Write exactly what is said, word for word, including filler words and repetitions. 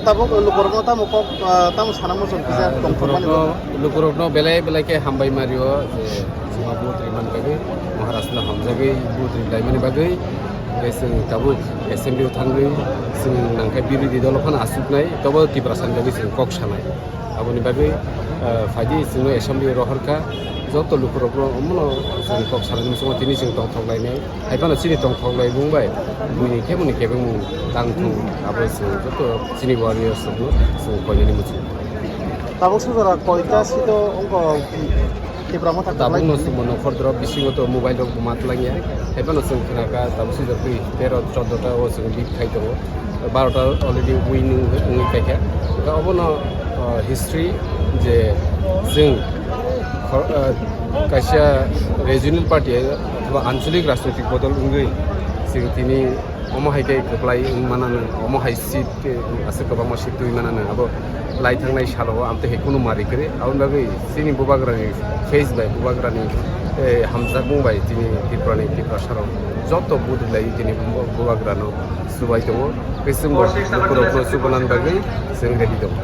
Tabuk lukurokno tamo kok, ah, tamo sana muchung kisa tongthokmani lukurokno, lukurokno belai belai khe hambai mario je juma vote rimani bagwi, Maharashtra hamjagwi vote rilaimani bagwi. Tei chwng tabuk assembly o thangwi chwng nangkhe birodhi dolo phano achuknai, tobo Tiprasani bagwi chwng kok sanai. Aboni bagwi, ah, phaidi chwngno assembly o rohorkha, joto lukurokno omono chwng kok sanani muchungo tini chwng tongthok lainai. Hai phano chini tongthok lai bung bai, buini khe buini kebengmung tang thung, abo chwng joto chini warriors rokno chwng koinani muchung. Tabuk sujara koita seat o wngkha Tipra Motha kwplai. Tabukno chwngbo nokhor drop bisingo to mobile rok bo ma twlangya. Hai phano chwng khnakha tabuk sujak twi tero choddo ta o chwng lead khai tongo. Barota already win wngwi paikha. Hwnkhe obono, uh, history je chwng khor-, uh, kaisa regional party othoba anchalik rajnoitik bodol wngwi chwng tini omo hai khe kwplai wng mananw, omo hai seat, eh, aswk kwbangma seat twi mananw abo lai thangnai salo o amtwi hai kunu mari kwrwi. Aboni bagwi chini bubagrani face bai bubagrani, eh, hamjakmung bai tini Tripurani Tiprasarok joto budilai tini bu-, bubagrano chubai tongo. Tei chwngbo lukurokno chubanani bagwi chwng ready tongo.